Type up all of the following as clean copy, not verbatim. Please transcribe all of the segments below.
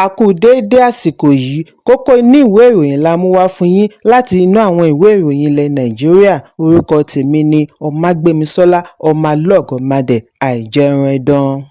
A kú déédé àsìkò yìí. Kókó inú ìwé ìròyìn la mú wá fún yín láti inú àwọn ìwé ìròyìn ilẹ̀ Nàìjíríà. Orúkọ tèmi ni Ọmágbémisọ́lá Ọmọlọ́gọ̀mádẹ àìjẹun.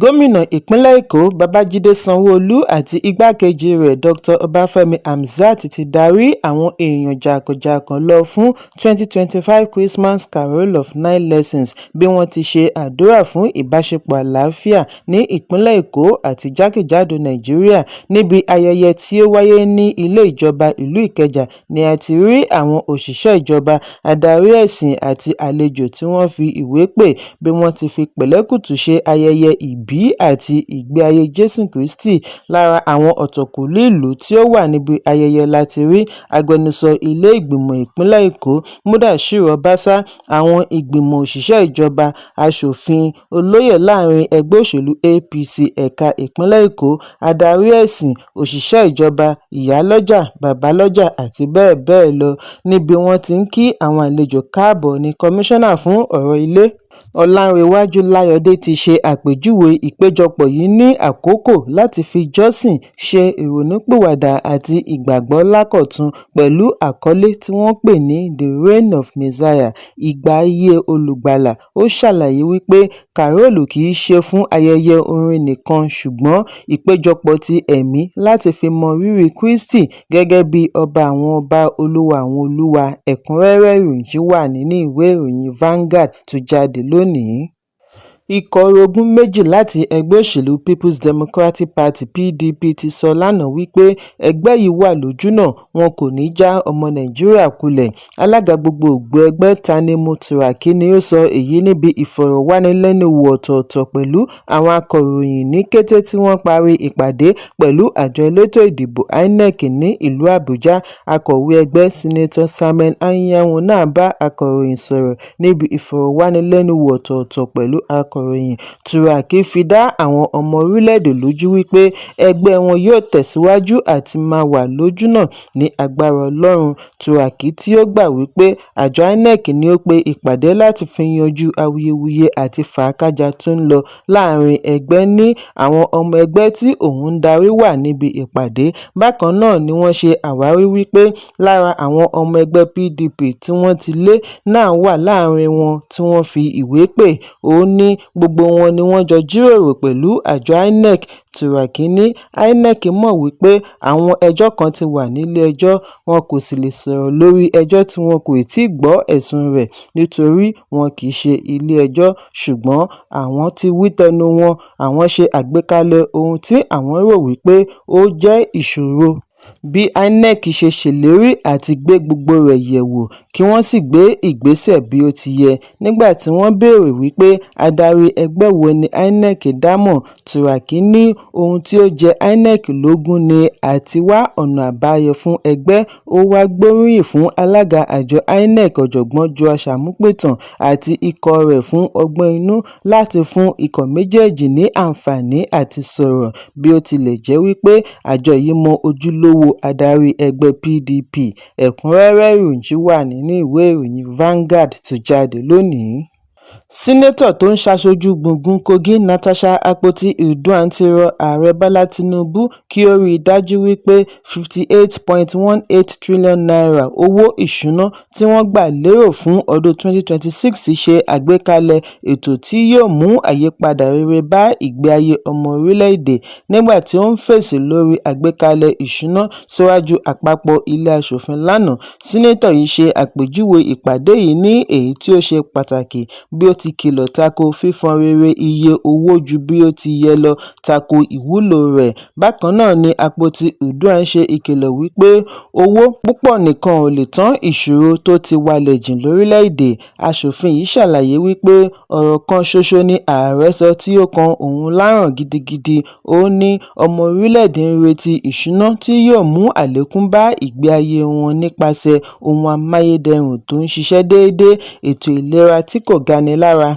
Gómìnà ìpínlẹ̀ Èkó Babàjídé Sanwó-Olú àti igbákejì rẹ̀ Dr Ọbáfẹ́mi Hamzat ti darí àwọn èèyàn jàǹkànjàǹkàn lọ fún 2025 Christmas Carol of Nine Lessons bí wọ́n ti ṣe àdúrà fún ìbáṣepọ̀ àlàáfíà ní ìpínlẹ̀ Èkó àti jákèjádò Nàìjíríà. Níbi ayẹyẹ tí ó wáyé ní Ilé Ìjọba ìlú Ìkẹjà ni a ti rí àwọn òṣìṣẹ́ ìjọba, adarí ẹ̀sìn àti àlejò tí wọ́n fi ìwé pè bí wọ́n ti fi pẹ̀lẹ́kùtù ṣe ayẹyẹ ìbí àti ìgbé ayé Jésù Kristi. Lára àwọn ọ̀tọ̀kùlú ìlú tí ó wà níbi ayẹyẹ la ti rí agbẹnusọ ilé ìgbìmọ̀ ìpínlẹ̀ Èkó Mudashiru Ọbaṣà, àwọn ìgbìmọ̀ òṣìṣẹ́ ìjọba, aṣòfin, olóyè láàrin ẹgbẹ́ òṣèlú APC ẹ̀ka ìpínlẹ̀ Èkó, adarí ẹ̀sìn, òṣìṣẹ́ ìjọba, ìyálọ́jà, bàbálọ́jà àti bẹ́ẹ̀ bẹ́ẹ̀ lọ. Níbi wọ́n ti ń kí àwọn àlejò káàbọ̀ ní Kọmíṣánná fún ọ̀rọ̀ ilé Ọláǹrèwájú Láyọ̀dé ti ṣe àpèjúwe ìpéjọpọ̀ yìí ní àkókò láti fi jọ́sìn, ṣe ìrònúpìwàdà àti ìgbàgbọ́ lákọ̀tun pẹ̀lú àkọlé tí wọ́n pè ní "The Reign of Messiah", Ìgbà ayé Olùgbàlà. Ó ṣàlàyé wípé kàrólù kì í ṣe fún ayẹyẹ orin nìkan ṣùgbọ́n ìpéjọpọ̀ ti ẹ̀mí láti fi mọ rírì Kristi gẹ́gẹ́ bí Ọba àwọn ọba, Olúwa àwọn olúwa. Ẹ̀kúnrẹ́rẹ́ ìròyìn yìí wà nínú ìwé ìròyìn Vanguard tó jáde lónìí. Ikọ̀ orogún méjì láti ẹgbẹ́ òṣèlú Peoples Democratic Party (PDP) ti sọ lánàá wípé ẹgbẹ́ yìí wà lójúnà, wọn kò ní í já ọmọ Nàìjíríà kulẹ̀. Alága gbogboògbò ẹgbẹ́ Tanimu Turaki ni ó sọ èyí níbi ìfọ̀rọ̀wánilẹ́nuwò ọ̀tọ̀ọ̀tọ̀ pẹ̀lú àwọn akọ̀ròyìn ní kété tí wọ́n parí ìpàdé pẹ̀lú àjọ elétò ìdìbò INEC ní ìlú Àbújá. Akọ̀wé ẹgbẹ́, Senator Samuel Anyanwu náà bá akọ̀ròyìn sọ̀rọ̀ níbi ìfọ̀rọ̀wánilẹ́nuwò ọ̀tọ̀ọ̀tọ̀ pẹ̀lú akọ̀ròyìn. Turaki fi dá àwọn ọmọ orílẹ̀-èdè lójú wípé ẹgbẹ́ wọn yóò tẹ̀síwájú àti máa wà lójúnà ní agbára Ọlọ́run. Turaki tí ó gbà wípé àjọ INEC ni ó pe ìpàdé láti fi yanjú awuyewuye àti fàákájàá tó ń lọ láàrin ẹgbẹ́ ní àwọn ọmọ ẹgbẹ́ tí òun ń darí wà níbi ìpàdé. Bákan náà ni wọ́n ṣe àwárí wípé lára àwọn ọmọ ẹgbẹ́ PDP tí wọ́n ti lé náà wà láàrin wọn tí wọ́n fi ìwé pè. Ó ní gbogbo wọn ni wọ́n jọ jíròrò pẹ̀lú àjọ INEC. Turaki ní INEC mọ̀ wípé àwọn ẹjọ́ kan ti wà nílé-ẹjọ́, wọn kò sì lè sọ̀rọ̀ lórí ẹjọ́ tí wọn kò tíì gbọ́ ẹ̀sùn rẹ̀ nítorí wọn kì í ṣe ilé-ẹjọ́, ṣùgbọ́n àwọn ti wí tẹnu wọn, àwọn ṣe àgbékalẹ̀ ohun tí àwọn rò wípé ó jẹ́ ìṣòro. Bí INEC ṣe ṣèlérí àti gbé gbogbo rẹ̀ yẹ̀wò kí wọ́n sì gbé ìgbésẹ̀ bí ó ti yẹ. Nígbà tí wọ́n béèrè wípé adarí ẹgbẹ́ wo ni INEC dá mọ̀, Turaki ní ohun tí ó jẹ INEC lógún ni àti wá ọ̀nà àbáyọ fún ẹgbẹ́. Ó wáá gbóríyìn fún alága àjọ INEC Ọ̀jọ̀gbọ́n Joash Amupitan àti ikọ̀ rẹ̀ fún ọgbọ́n inú láti fún ikọ̀ méjèèjì ní àǹfààní àti sọ̀rọ̀ bí ó tilẹ̀ jẹ́ wípé àjọ yìí mọ ojúlówó adarí ẹgbẹ́ PDP. Ẹ̀kúnrẹ́rẹ́ ìròyìn yìí wà nínú ìwé ìròyìn Vanguard tó jáde lónìí. Senator tó ń ṣaṣojú gbùngbùn Kogi Natasha Akpoti-Uduaghan ti rọ Ààrẹ Bọ́lá Tinubu kí ó rí i dájú wípé ₦58.18 trillion owó ìṣúná tí wọ́n gbà lérò fún ọdún 2026 ṣe àgbékalẹ̀ ètò tí yóò mú àyípadà rere bá ìgbé ayé ọmọ orílẹ̀-èdè. Nígbà tí ó ń fèsì lórí àgbékalẹ̀ ìṣúná síwájú àpapọ̀ ilé aṣòfin lánàá, Senator yìí ṣe àpèjúwe ìpàdé yìí ní èyí tí ó ṣe pàtàkì bí ó ti kìlọ̀ tako fífọn rere iye owó ju bí ó ti yẹ lọ tako ìwúlò rẹ̀. Bákan náà ni Akpoti-Uduaghan ṣe ìkìlọ̀ wípé owó púpọ̀ nìkan ò lè tán ìṣòro tó ti walẹ̀ jìn lórílẹ̀-èdè. Aṣòfin yìí ṣàlàyé wípé ọ̀rọ̀ kan ṣoṣo ni ààrẹ sọ tí ó kan òun láràn gidigidi. Ó ní ọmọ orílẹ̀-èdè ń retí ìṣúná tí yóò mú àlékún bá ìgbé ayé wọn nípasẹ̀ ohun amáyédẹrùn tó ń ṣiṣẹ́ déédé, ètò ìlera tí kò gani lára,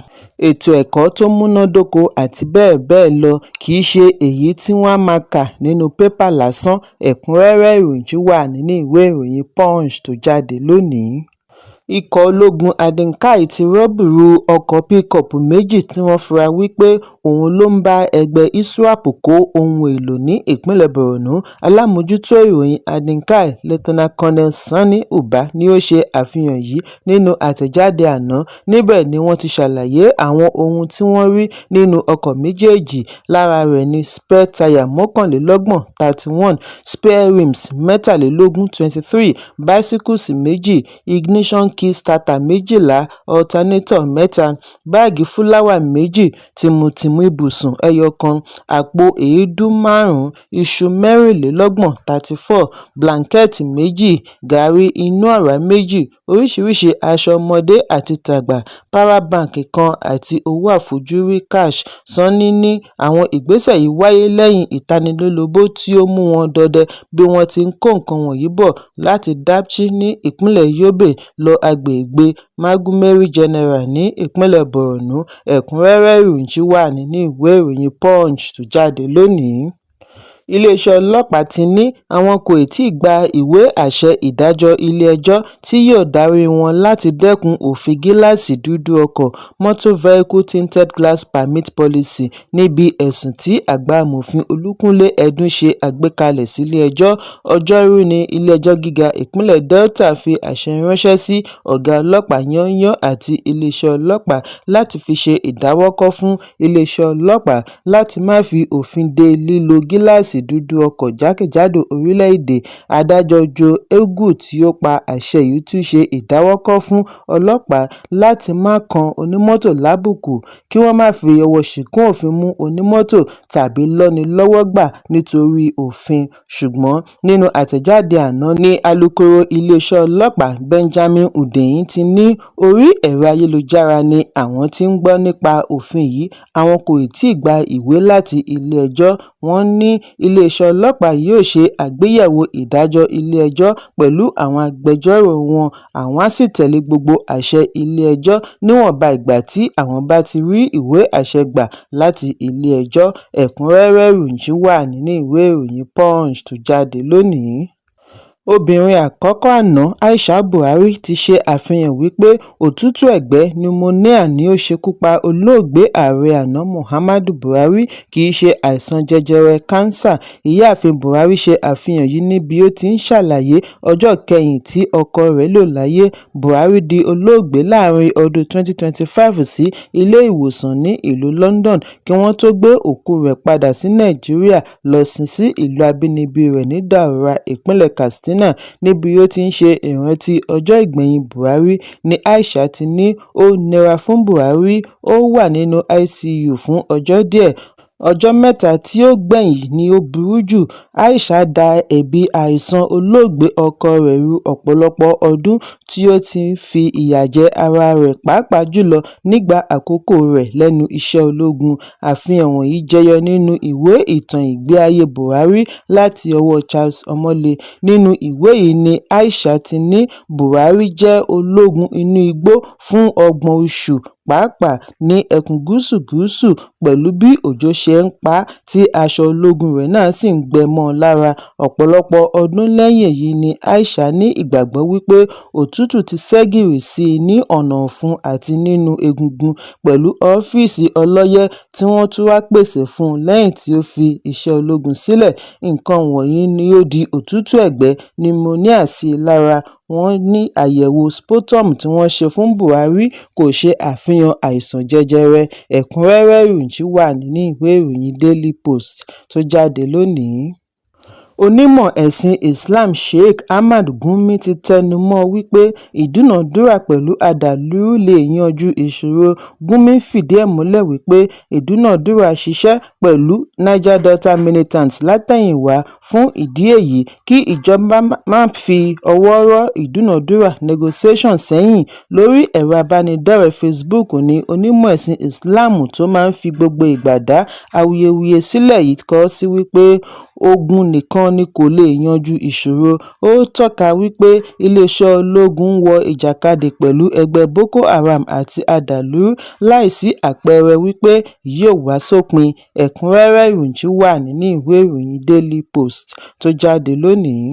ètò ẹ̀kọ́ tó múnádóko àti bẹ́ẹ̀ bẹ́ẹ̀ lọ, kì í ṣe èyí tí wọ́n á máa kà nínú pépà lásán. Ẹ̀kúnrẹ́rẹ́ ìròyìn yìí wà nínú ìwé ìròyìn Punch tó jáde lónìí. Ikọ̀ ológun Adin Kai ti rọ́bùrú ọkọ̀ píkọ́ọ̀pù méjì tí wọ́n fura wípé òun ló ń bá ẹgbẹ́ iswap kó ohun èèlò ní ìpínlẹ̀ Borno. Alámòójútó ìròyìn Adin Kai, Lt Col Sani Uba ni ó ṣe àfihàn yìí nínú àtẹ̀jáde àná. Níbẹ̀ ni wọ́n ti ṣàlàyé àwọn ohun tí wọ́n rí nínú ọkọ̀ méjèèjì. Lára rẹ̀ ní spare tyre 31, 31 spare rims 23, 23 bicycles 2, ignition key starter 12, alternator 3, báàgì fúláwá 2, tìmù-tìmù ibùsùn 1, àpò èédú 5, iṣu 34, 34 bláńkẹ́ẹ̀tì 2, gàárì inú ọ̀rá 2, oríṣiríṣii aṣọ ọmọdé àti tàgbà, power bank kan àti owó àfojúrí cash. Sanni ní àwọn ìgbésẹ̀ yìí wáyé lẹ́yìn ìtanilólobó tí ó mú wọn dọdẹ bí wọ́n ti ń kó nǹkan wọ̀nyí bọ̀ láti Dapchi ní ìpínlẹ̀ Yobe lọ àgbègbè Magumeri General ní ìpínlẹ̀ Borno. Ẹ̀kúnrẹ́rẹ́ ìròyìn yìí wà nínú ìwé ìròyìn Punch tó jáde lónìí. Iléeṣẹ́ ọlọ́pàá ti ní àwọn kò tí ì gba ìwé àṣẹ ìdájọ́ ilé-ẹjọ́ tí yóò darí wọn láti dẹ́kun òfin gíláàsì dúdú ọkọ̀, Motor Vehicle Tinted Glass Permit Policy, níbi ẹ̀sùn tí àgbà amòfin Olúkúnlé Ẹdun ṣe àgbékalẹ̀ sílé-ẹjọ́. Ọjọ́rú ní ilé-ẹjọ́ gíga ìpínlẹ̀ Delta fi àṣẹ ránṣẹ́ sí ọ̀gá ọlọ́pàá yányán àti iléeṣẹ́ ọlọ́pàá láti fi ṣe ìdáwọ́kọ̀ fún iléeṣẹ́ ọlọ́pàá láti má fi òfin de lílo gíláàsì dúdú ọkọ̀ jákèjádò orílẹ̀-èdè. Adájọ́ Joe Egwu tí ó pa àṣẹ yìí tún ṣe ìdáwọ́kọ̀ fún ọlọ́pàá láti má kan onímọ́tò lábùkù, kí wọ́n má fi ọwọ́ ṣìkún òfin mú onímọ́tò tàbí lọ́ni lọ́wọ́ gbà nítorí òfin. Ṣùgbọ́n nínú àtẹ̀jáde àná ní alūkkóró iléeṣẹ́ ọlọ́pàá Benjamin Hundeyin ti ní orí ẹ̀rọ ayélujára ni àwọn ti ń gbọ́ nípa òfin yìí, àwọn kò tí ì gba ìwé láti ilé-ẹjọ́. Wọ́n ní iléeṣẹ́ ọlọ́pàá yóò ṣe àgbéyẹ̀wò ìdájọ́ ilé-ẹjọ́ pẹ̀lú àwọn agbẹjọ́rò wọn, àwọn á sì tẹ̀lé gbogbo àṣẹ ilé-ẹjọ́ níwọ̀nba ìgbà tí àwọn bá ti rí ìwé àṣẹ gbà láti ilé-ẹjọ́. Ẹ̀kúnrẹ́rẹ́ ìròyìn yìí wà nínú ìwé ìròyìn Punch tó jáde lónìí. Obìnrin àkọ́kọ́ àná Aisha Buhari ti ṣe àfihàn wípé òtútù ẹ̀gbẹ́ pneumonia ni ó ṣekú pa olóògbé ààrẹ àná Muhammadu Buhari, kì í ṣe àìsàn jẹjẹrẹ kánsà. Ìyáàfin Buhari ṣe àfihàn yìí níbi ó ti ń ṣàlàyé ọjọ́ ìkẹyìn tí ọkọ rẹ̀ lò láyé. Buhari di olóògbé láàrin ọdún 2025 sí ilé ìwòsàn ní ìlú London kí wọ́n tó gbé òkú rẹ̀ padà sí Nàìjíríà lọ sin sí ìlú abínibí rẹ̀ ní Daura, ìpínlẹ̀ Katsina. Níbi ó ti ń ṣe ìrántí ọjọ́ ìgbẹ̀yìn Buhari ní Aisha ti ní ó nira fún Buhari, ó wà nínú ICU fún ọjọ́ díẹ̀. Ọjọ́ mẹ́ta tí ó gbẹ̀yìn ni ó burú jù. Aisha da ẹ̀bi àìsàn olóògbé ọkọ rẹ̀ ru ọ̀pọ̀lọpọ̀ ọdún tí ó ti ń fi ìyà jẹ ara rẹ̀ pàápàá jùlọ nígbà àkókò rẹ̀ lẹ́nu iṣẹ́ ológun. Àfihàn wọ̀nyí jẹyọ nínú ìwé ìtàn ìgbé ayé Buhari láti ọwọ́ Charles Omole. Nínú ìwé yìí ni Aisha ti ní Buhari jẹ́ ológun inú igbó fún ọgbọ̀n oṣù pàápàá ní ẹkùn gúúsù gúúsù pẹ̀lú bí òjò ṣe ń pa á tí aṣọ ológun rẹ̀ náà sì ń gbẹ mọ́ ọn lára. Ọ̀pọ̀lọpọ̀ ọdún lẹ́yìn èyí ni Aisha ní ìgbàgbọ́ wípé òtútù ti ṣẹ́gìrì sí i ní ọ̀nà ọ̀fun àti nínú egungun pẹ̀lú ọ́fíìsì ọlọ́yẹ́ tí wọ́n tún wá pèsè fún un lẹ́yìn tí ó fi iṣẹ́ ológun sílẹ̀. Nǹkan wọ̀nyí ni ó di òtútù ẹ̀gbẹ́ pneumonia sí i lára. Wọ́n ní àyẹ̀wò sputum tí wọ́n ṣe fún Buhari kò ṣe àfihàn àìsàn jẹjẹrẹ. Ẹ̀kúnrẹ́rẹ́ ìròyìn yìí wà nínú ìwé ìròyìn Daily Post tó jáde lónìí. Onímọ̀ ẹ̀sìn Islam Sheikh Ahmad Gumi ti tẹnu mọ́ ọn wípé ìdúnàádúrà pẹ̀lú adàlúrú lè yanjú ìṣòro. Gumi fìdí ẹ̀ múlẹ̀ wípé ìdúnàádúrà ṣiṣẹ́ pẹ̀lú Niger Delta militants látẹ̀yìnwá, fún ìdí èyí kí ìjọba má fi ọwọ́ rọ́ ìdúnàádúrà negotiation sẹ́yìn. Lórí ẹ̀rọ ìbánidọ́rẹ̀ẹ́ Facebook ní onímọ̀ ẹ̀sìn Islam tó máa ń fi gbogbo ìgbà dá awuyewuye sílẹ̀ yìí kọ sí wípé ogun nìkan ni kò lè yanjú ìṣòro. Ó tọ́ka wípé iléeṣẹ́ ológun ń wọ ìjàkadì pẹ̀lú ẹgbẹ́ Boko Haram àti adàlúrú láìsí àpẹẹrẹ wípé yóò wá sópin. Ẹ̀kúnrẹ́rẹ́ ìròyìn yìí wà nínú ìwé ìròyìn Daily Post tó jáde lónìí.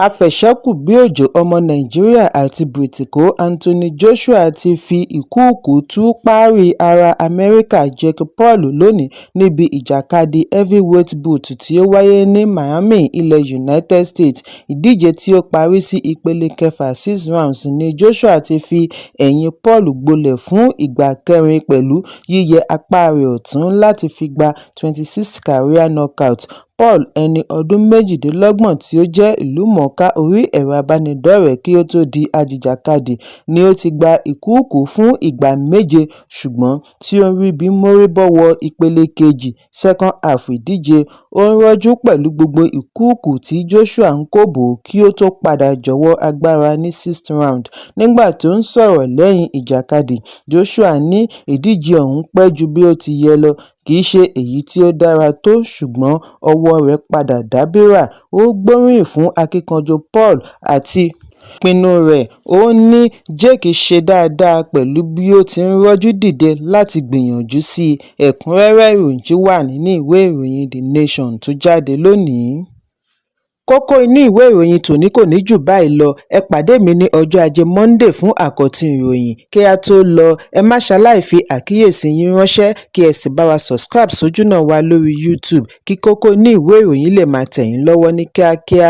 Àfẹ̀sẹ̀kù-bí-òjò ọmọ Nàìjíríà àti Brítìkó Anthony Joshua ti fi ìkúùkù tú párí ará Amẹ́ríkà Jake Paul lónìí níbi ìjàkadì heavyweight bout tí ó wáyé ní Miami, ilẹ̀ United States. Ìdíje tí ó parí sí ìpele kẹfà, six rounds, ní Joshua ti fi eyín Paul gbolẹ̀ fún ìgbà kẹrin pẹ̀lú yíyẹ apá rẹ̀ ọ̀tún láti fi gba 26th career knockout. Paul, ẹni ọdún 28 tí ó jẹ́ ìlúmọ̀ọ́ká orí ẹ̀rọ ìbánidọ́rẹ̀ẹ́ kí ó tó di ajìjàkadì, ni ó ti gba ìkúùkù fún ìgbà méje ṣùgbọ́n tí ó ń ríbi mórí bọ́ wọ ìpele kejì, second half, ìdíje. Ó ń rọ́jú pẹ̀lú gbogbo ìkúùkù tí Joshua ń kó bò ó kí ó tó padà jọ̀wọ́ agbára ní sixth round. Nígbà tó ń sọ̀rọ̀ lẹ́yìn ìjàkadì, Joshua ní ìdíje òun pẹ́ ju bí ó ti yẹ lọ, kìí ṣe èyí tí ó dára tó, ṣùgbọ́n ọwọ́ rẹ̀ padà dábìrà. Ó gbóríyìn fún akíkanjú Paul àti ìpinnu rẹ̀. Ó ní Jake ṣe dáadáa pẹ̀lú bí ó ti ń rọ́jú dìde láti gbìyànjú sí i. Ẹ̀kúnrẹ́rẹ́ ìròyìn wà nínú ìwé ìròyìn The Nation tó jáde lónìí. Kókó inú ìwé ìròyìn tòní kò ní jù báyìí lọ. Ẹ pàdé mi ní ọjọ́ Ajé Monday fún àkọ́tún ìròyìn. Kí á tó lọ, ẹ má ṣaláì fi àkíyèsí yín ránṣẹ́, kí ẹ sì bá wa subscribe sójúnà wa lórí YouTube kí kókó inú ìwé ìròyìn lè máa tẹ̀ yín lọ́wọ́ ní kíákíá.